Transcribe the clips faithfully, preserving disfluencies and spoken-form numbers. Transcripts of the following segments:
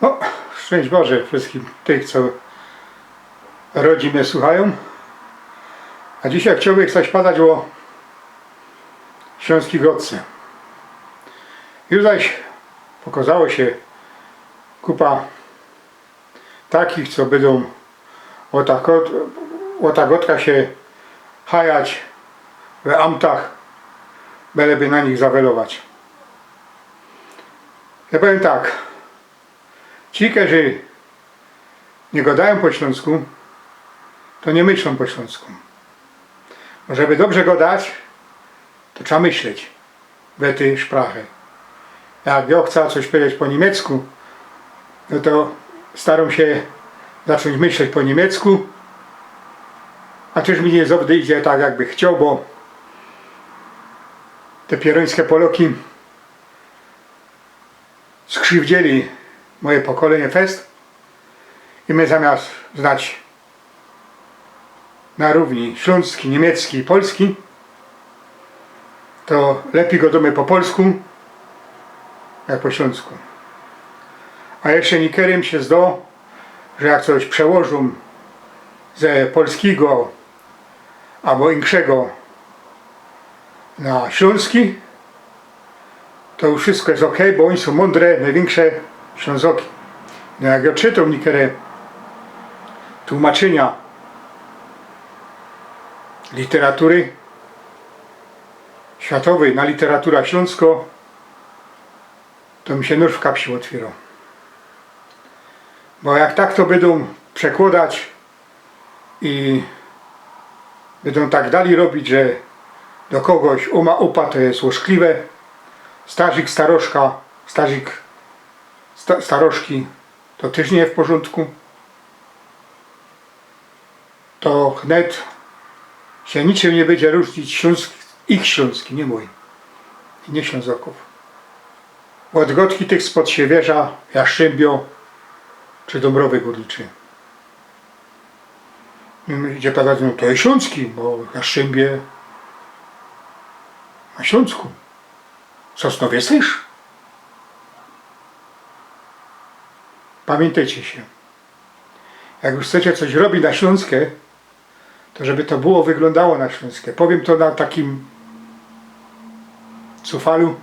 No, szczyńść Boże wszyjskim tych, co rodzij mie słuchajōm. A dzisiej chciołbych coś padać ô ślōnskij godce. Już zaś pokŏzało sie kupa takich, co bydōm ô ta, ô ta godka sie chajać we amtach, byleby na nich zawelować. Jŏ powiym tak. Ci, kerzy niy gŏdajōm po ślōnsku, to niy myślōm po ślōnsku. Bo żeby dobrze gŏdać, to trza myśleć we tyj szprache. Jak jŏ chcã coś pedzieć po niymiecku, no to starōm sie zaczōńć myśleć po niymiecku, a tyż mi niy zawsze idzie tak, jakbych chcioł, bo te pierōńske Poloki skrziwdziyli moje pokolynie fest i my zamiast znać na rōwni ślōnski, niymiecki i polski, to lepij gŏdōmy po polsku jak po ślōnsku. A jeszcze niykerym sie zdŏ, że jak coś przełożōm ze polskigo abo inkszego na ślōnski, to już wszysko je ok, bo ôni sōm mōndre, nojwiynksze Ślōnzoki. No jak jŏ czytōm niykere tłumaczynia literatury światowyj na literatura ślōnsko, to mi sie nōż w kapsie ôtwiyrŏ. Bo jak tak to bydōm przekłŏdać i bydōm tak dalij robić, że do kogoś ōma, ōpa to je ôszkliwe, starzik, staroszka, starzik, sta-, staroszki, to tyż niy w porzōndku. To wnet sie niczym niy bydzie rōżnić ślōnsk-, ich ślōnski, niy mōj, i niy Ślōnzokōw. Ôd godki tych spod Siewierza, Jastrzymbiŏ czy Dōmbrowy Gōrniczyj. Idzie padać, no to je ślōnski, bo Jastrzymbiŏ na Ślōnsku. Sosnowiec tyż. Pamiyntejcie sie. Jak już chcecie coś robić na ślōnske, to żeby to było wyglōndało na ślōnske. Powiym to na takim cufalu,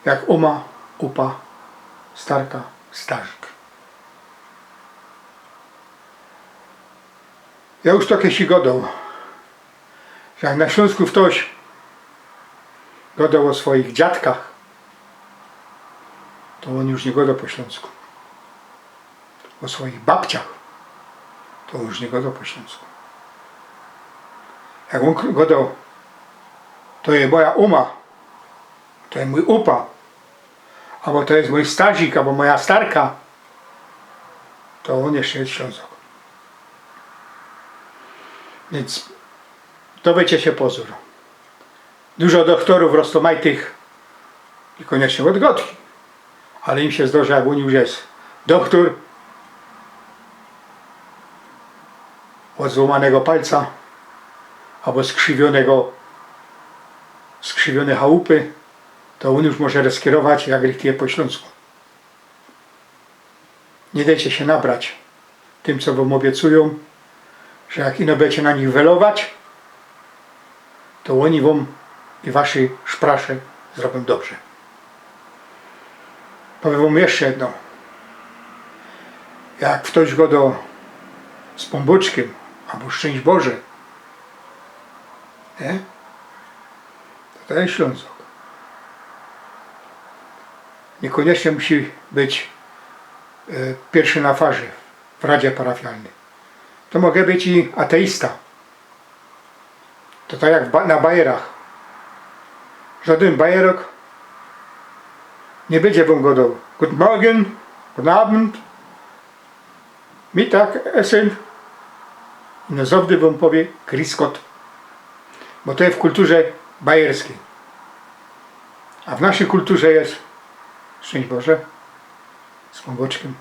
jak ōma, ōpa, starka, starzik. Jŏ już to kejś godoł, że jak na Ślōnsku ftoś godoł ô swoich dziadkach, to ôn już niy godoł po ślōnsku. Ô swoich babciach, to już niy godoł po ślōnsku. Jak ôn k-, godoł: „To je moja ōma, to je mōj ōpa, abo to je mōj starzik, abo moja starka”, to ôn jeszcze je Ślōnzok. Wiync dŏwejcie sie pozōr. Dużo dochtorōw roztōmajtych, niykoniecznie ôd godki, ale im sie zdarzi, jak u nich już je dochtor ôd złōmanego palca abo skrziwionego, skrziwionyj chałupy, to ôn już może rozkierować, jak rychtuje po ślōnsku. Niy dejcie sie nabrać tym, co wōm ôbiecujōm, że jak ino bydziecie na nich welować, to ôni wōm i waszyj szprasze zrobiōm dobrze. Powiym wōm jeszcze jedno. Jak ftoś godoł z Pōnbōczkiym abo Szczyńść Boże, niy? To, to je Ślōnzok. Niykoniecznie musi być, e, piyrszy na farze w radzie parafialnyj. To może być i ateista. To tak jak w ba-, na bajerach. Żŏdyn bajerok niy bydzie wōm godoł „Guten Morgen”, „Guten Abend”, „Mittagessen”. Ino zawdy wōm powiy „Griyz Gott”. Bo to je w kulturze bajerskij. A w naszyj kulturze je „Szczyńść Boże” z Pōnbōczkiym.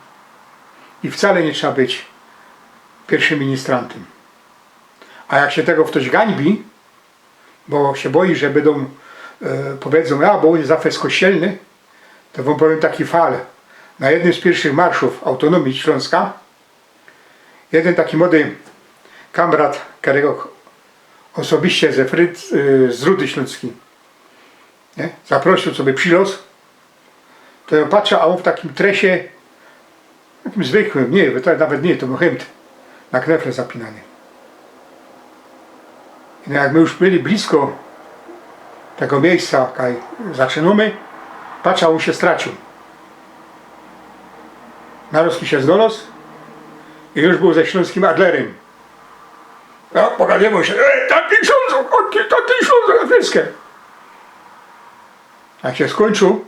I wcale niy trzeba być piyrszym ministrantym. A jak sie tego ftoś gańbi, bo sie boi, że bydōm, e, powiedzōm, a, bo ôn je za fest kościelny, to wōm powiym taki fal. Na jednym z piyrszych marszōw autonomije Ślōnska jedyn taki młody kamrat, kerego ôsobiście ze Fryd-, y, z Rudy Ślōnskij, nie? Zaprosiōł, coby przilŏz. To jŏ patrzã, a ôn w takim tresie, takim zwykłym, niy, to nawet niy, to bōł hymd, na knefle zapinany. I no, jak my już byli blisko tego miyjsca, kaj zaczynōmy, patrzã, ôn sie straciōł. Narŏz sie znŏlŏz i już bōł ze ślōnskim Adlerym. No, pogadywōm sie: „E, taki Ślōnzok, o, ty, taki Ślōnzok, na wszystkie”. Jak sie skōńczōł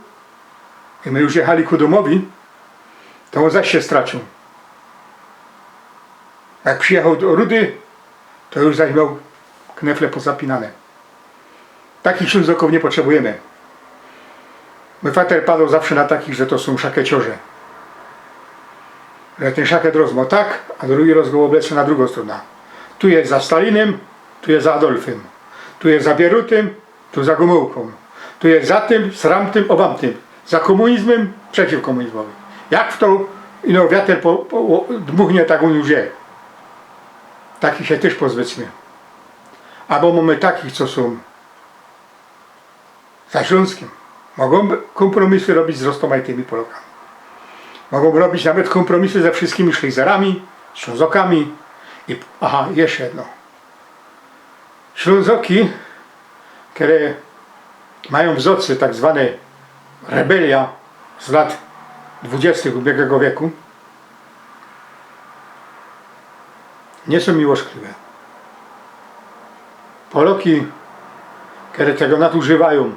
i my już jechali ku dōmowi, to ôn zaś sie straciōł. Jak przijechŏł do Rudy, to już zaś mioł knefle pozapinane. Takich Ślōnzokōw niy potrzebujymy. Mōj fater padoł zawsze na takich, że to sōm szakeciŏrze. Że tyn szaket rŏz mŏ tak, a drugi rŏz go ôblecze na drugõ strōnã. Tu je za Stalinym, tu je za Adolfym. Tu je za Bierutym, tu za Gōmułkōm. Tu je za tym, sramtym, ôbamtym. Za kōmunizmym, przeciw kōmunizmowi. Jak w to ino wiater po, po, dmuchnie, tak ôn już je. Takich sie tyż pozbydźmy. Abo mōmy takich, co sōm za Ślōnskim. Mogōm kōmprōmisy robić z roztōmajtymi Polokami. Mogōm robić nawet kōmprōmisy ze wszyskimi Szlejzerami, Ślōnzokami. I, aha, jeszcze jedno. Ślōnzoki, kere majōm w zocy tak zwane rebelia z lat dwudziestych ubiegłego wieku, niy sōm miłoszkliwe. Poloki, kere tego nadużywajōm,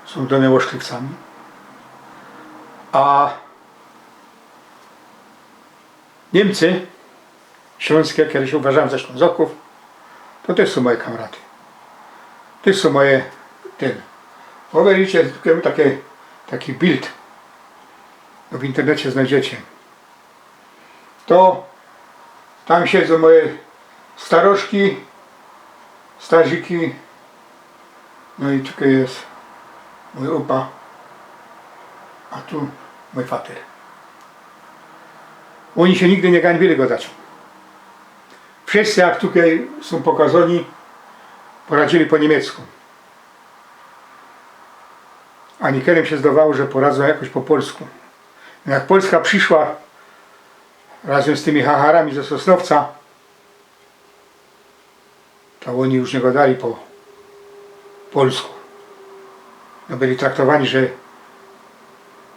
sōm do mie ôszkliwcami. A Niymcy ślōnskie, kere sie uważajōm za Ślōnzokōw, to tyż sōm moje kamraty. Tyż sōm moje, tyn. Ôbejrzyjcie, tu mōm taki, taki bild. No, w internecie znojdziecie. To tam siedzōm moje staroszki, starziki. No i tukej je mōj ôpa. A tu mōj fater. Ôni sie nigdy niy gańbiyli godać. Wszyscy, jak tukej sōm pokazōni, poradziyli po niymiecku. A niykerym sie zdowało, że poradzōm jakoś po polsku. Jak Polska prziszła razym z tymi hacharami ze Sosnowca, to ôni już niy godali po polsku. No, byli traktowani, że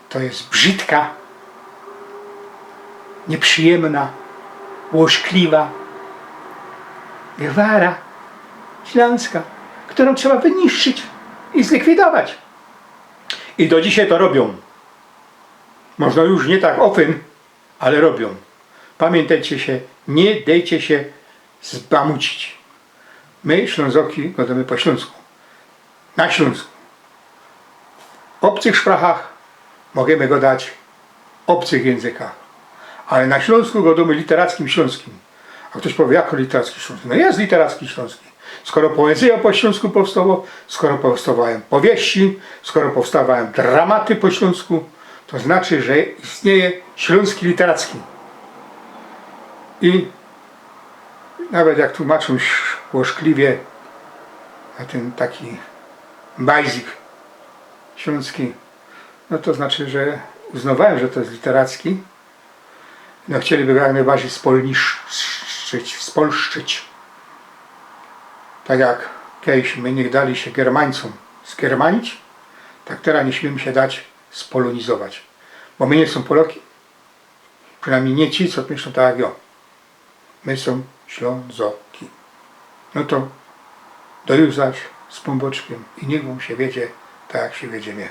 to je brzidka, niyprzyjymna, ôszkliwa gwara ślōnska, kerōm trzeba wyniszczyć i zlikwidować. I do dzisiej to robiōm. Może już niy tak ôfyn, ale robiōm. Pamiyntejcie sie, niy dejcie sie zbamucić. My, Ślōnzoki, godōmy po ślōnsku. Na Ślōnsku. W ôbcych szprachach możymy godać, w ôbcych jynzykach. Ale na Ślōnsku godōmy literackim ślōnskim. A ftoś powiy: „Jako literacki ślōnski?” No, je literacki ślōnski. Skoro poezyjŏ po ślōnsku powstała, skoro powstŏwajōm powieści, skoro powstŏwajōm dramaty po ślōnsku, to znaczy, że istniyje ślōnski literacki. I nawet jak tłumaczōm sz-, ôszkliwie na tyn taki bajzik ślōnski, no to znaczy, że uznŏwajōm, że to je literacki. No, chcieliby go jak nojbardzij spolniszczyć, spolszczyć. Tak jak kejś my niy dali sie Germańcōm zgermanić, tak teroz niy śmiymy sie dać spolōnizować. Bo my niy sōm Poloki. Przinojmnij niy ci, co myślōm tak jak jŏ. My sōm Ślōnzoki. No to do juzaś z Pōnbōczkiym i niych wōm sie wiedzie tak, jak sie wiedzie mie.